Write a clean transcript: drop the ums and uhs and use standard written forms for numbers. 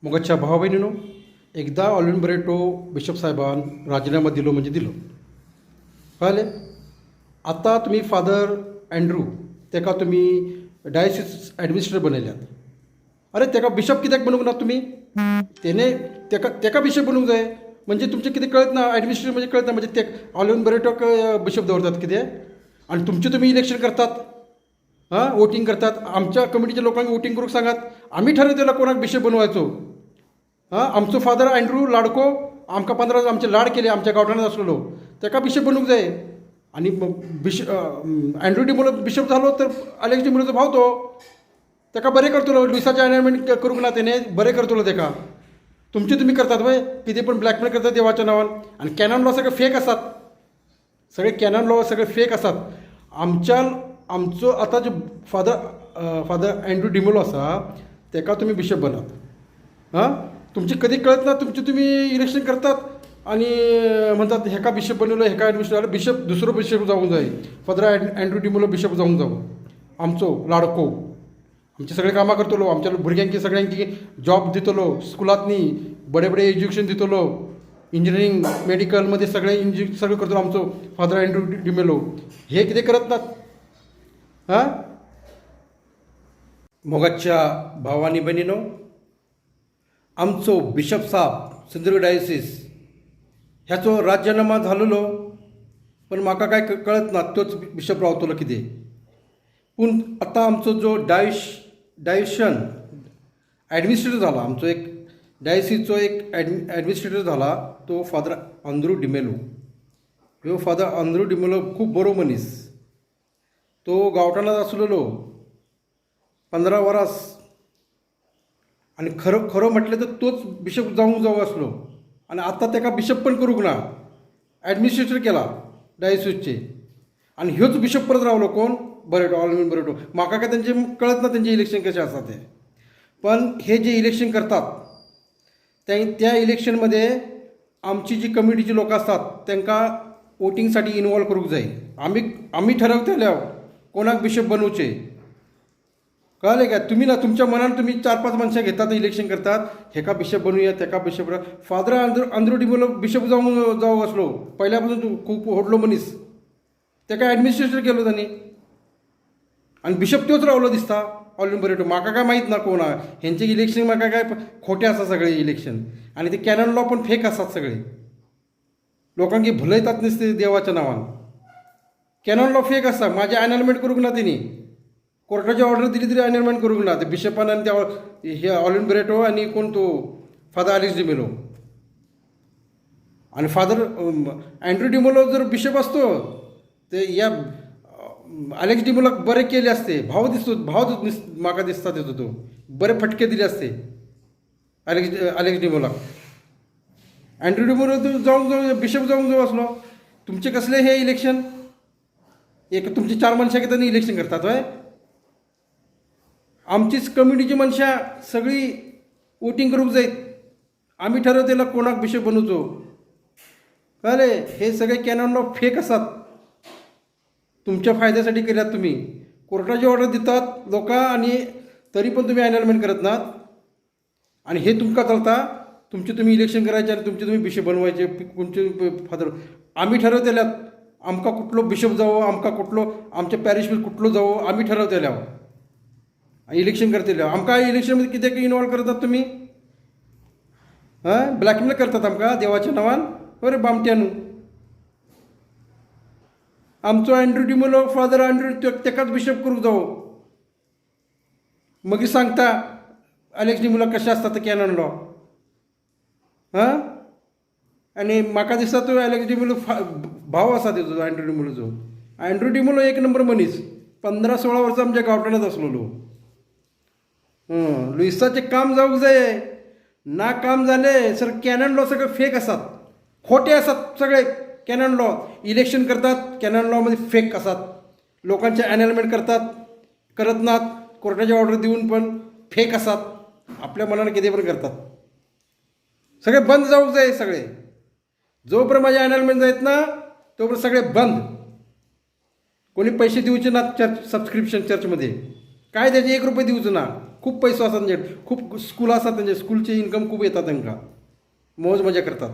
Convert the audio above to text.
मोगाच्या भावा भयणीनो, एकदा ऑलविन बरेटो बिशप साहेबान राजीनामा दिलो म्हणजे दिलो, कळ्ळें? आतां तुमी फादर एन्ड्रू तेका तुमी डायसिस एडमिनिस्ट्रेटर बनयल्यात. अरे, तेका बिशप कित्याक बनोवंक ना तुमी? तेणे तेका तेका बिशप बनोवंक जाय. म्हणजे तुमचें कितें कळत ना? एडमिनिस्ट्रेटर म्हणजे कळत ना? म्हणजे ते ऑलविन बरेटोक बिशप दवरतात कितें आनी तुमचें तुमी इलेक्शन करतात, हां, वोटींग करतात. आमच्या कमिटीच्या लोकांक वोटींग करूंक सांगात. आमी ठरयतलो कोणाक बिशप बनवायचो. हां, आमचो फादर अँड्रू लाडको, आमकां 15 आमचे लाड केले, आमच्या गांवठाणांत आसलेलो, तेका बिशप बनूंक जाय. आनी अँड्रू डिमोलो बिशप जालो तर अलेक्स डिमोलोचो भाव तो तेका बरें करतलो. लुईसाचें अनाउन्समेंट करूंक ना तेणें, बरें करतलो तेका. तुमचे तुमी करतात वय कितें पण ब्लॅकमेल करतात देवाच्या नांवान. आनी कॅनन लॉ सगळे फेक आसात, सगळे कॅनन लॉ सगळे फेक आसात. आमच्या आमचो आतां जो फादर फादर अँड्रू डिमोलो आसा, तेका तुमी बिशप बनात. हां, तुमची कधी कळत ना. तुमचे तुमी इलेक्शन करतात आणि म्हणतात हेका बिशप बनवलं, हेका ॲडमिशन. बिशप दुसरो बिशप जावंक जाय. फादर अँड्रू डिमोलो बिशप जावंक जावो, आमचो लाडको. आमचे सगळे कामां करतलो, आमच्या भुरग्यांकी सगळ्यांकी जॉब दितलो, स्कुलांतनी बडे बडे एज्युकेशन दितलो, इंजिनियरींग मेडिकलमध्ये सगळे सगळें करतलो आमचो फादर अँड्रू डिमेलो. हे कितें करत नात. हां, मोगाच्या भावानी भयणीनो, आमचो बिशप साहब सिंधुदुर्ग डायोसिस ह्याचो राजीनामा झालेलो, पण म्हाका काय कळत ना, तोच बिशप रावतलो कितें. पूण आतां आमचो जो डायोसिसन ॲडमिनिस्ट्रेटर झाला, आमचो एक डायसिसचो एक ॲडमिनिस्ट्रेटर झाला, तो फादर आंद्रू डिमेलो. ह्यो फादर आंद्रू डिमेलो खूब बरो मनीस. तो गांवठाणांत आसलेलो 15 वरास आनी खरो खरो म्हटलें तर तोच बिशप जावंक जावो आसलो. आनी आतां ताका बिशप पण करूंक ना, ॲडमिनिस्ट्रेटर केला डायसिसचे. आनी ह्योच बिशप परत रावलो कोण? Barreto, Alwin Barreto. म्हाका काय तेंचे कळत ना, तेंचे इलेक्शन कशें आसा तें. पण हे जे इलेक्शन करतात ते, त्या इलेक्शनमध्ये आमची जी कमिटीची लोक असतात, तांकां वोटिंगसाठी इन्वॉल्व करूंक जाय. आमी आमी ठरवतले कोणाक बिशप बनवचे, कळ्ळें काय? तुमी ना, तुमच्या मनान तुमी चार पांच मनशां घेतात, इलेक्शन करतात, हेका बिशप बनवया, तेका बिशप. फादर आंद्रो डिमोलो बिशप जावंक जावं आसलो पहिल्या पासून. तो खूब व्हडलो मनीस, तेका ॲडमिनिस्ट्रेटर केलो तांणी आनी बिशप त्योच रावलो दिसता, ऑलविन बरेटो. म्हाका काय माहीत ना कोण आहा. हेंचे इलेक्शन म्हाका काय खोटे आसा सगळे इलेक्शन आनी ते कॅनन लॉ पण फेक आसात सगळे. लोकांक भुलयतात नुस्ते देवाच्या नांवान. कॅनन लॉ फेक आसा. म्हाजें एनलमेंट करूंक ना तेणी. कोर्टाची ऑर्डर दिली तरी एनलमेंट करूंक ना ते बिशपान आनी त्या हे ऑलविन बरेटो आनी कोण तो फादर आलिस डिमेलो. आणि फादर अँड्रू डिमोलो जर बिशप असतो ते या अलेक्स डिमोलाक बरे केले असते. भाव दिसतो, भाव म्हाका दिसता तेजो, तो बरे फटके दिले असते अलेक्स अलेक्स डिमोलाक. अँड्रू डिमोलो तो जावंक जावं, बिशप जावंक जावं आसलो. तुमचे कसले हे इलेक्शन? एक तुमची चार मनशां कितें इलेक्शन करतात हय? आमचीच कम्युनिटीची मनशां सगळीं वोटींग करूंक जायत. आमी ठरवतेला कोणाक बिशप बनवचो, कळ्ळें? हे सगळे कॅनन लॉ फेक आसात. तुमच्या फायद्यासाठी केल्यात तुम्ही. कोर्टाची ऑर्डर दितात लोकां आनी तरी पण तुम्ही एनलमेंट करत नात आणि हे तुमकां चलता. तुमचे तुम्ही इलेक्शन करायचे आणि तुमचे तुम्ही बिशप बनवायचे तुमचे फादर. आम्ही ठरवतेल्यात आमकां कुठलो बिशप जावो, आमकां कुठलो आमच्या पॅरिश कुठलो जावो, आमी ठरवतेल्या, इलेक्शन करतले. आमकां इलेक्शनमध्ये कित्याक इन्वॉल्व करतात तुम्ही? हां, ब्लॅकमेल करतात आमकां देवाच्या नांवान. बरें बामट्यानू, आमचो अँड्रू डिमोलो, फादर अँड्रू, तेकाच बिशप करूंक जावो. मागीर सांगता अलेक्स डिमोलो कशें आसता तें कॅनन लॉ. हां, आनी म्हाका दिसता तो अलेक्स डिमोलो भाव आसा तेजो, अँड्रू डिमोलोचो. अँड्रू डिमोलो एक नंबर मनीस. 15-16 वर्सां आमच्या गांवठाणांत आसलेलो. लुईसाचें काम जावंक जाय. ना काम जालें सर, कॅनन लॉ सगळे फेक आसात, खोटे आसात सगळे कॅनन लॉ. इलेक्शन करतात, कॅनन लॉमध्ये फेक आसात. लोकांचे एनलमेंट करतात, करत नात, कोर्टाची ऑर्डर दिवन पण फेक आसात. आपल्या मनान कितें पण करतात. सगळे बंद जावंक जाय सगळे. जोपर्यंत माझे एनलमेंट जायत ना, तोपर्यंत सगळे बंद. कोणी पैसे दिवचे ना चर्च सबस्क्रिप्शन चर्चमध्ये काय द्यायचे, 1 रुपये दिवचो ना. खूब पयसो आसा तेंचे, खूब स्कूल आसा तेंचे, स्कुलचे इन्कम खूब येता तांकां, मौज मजा करतात.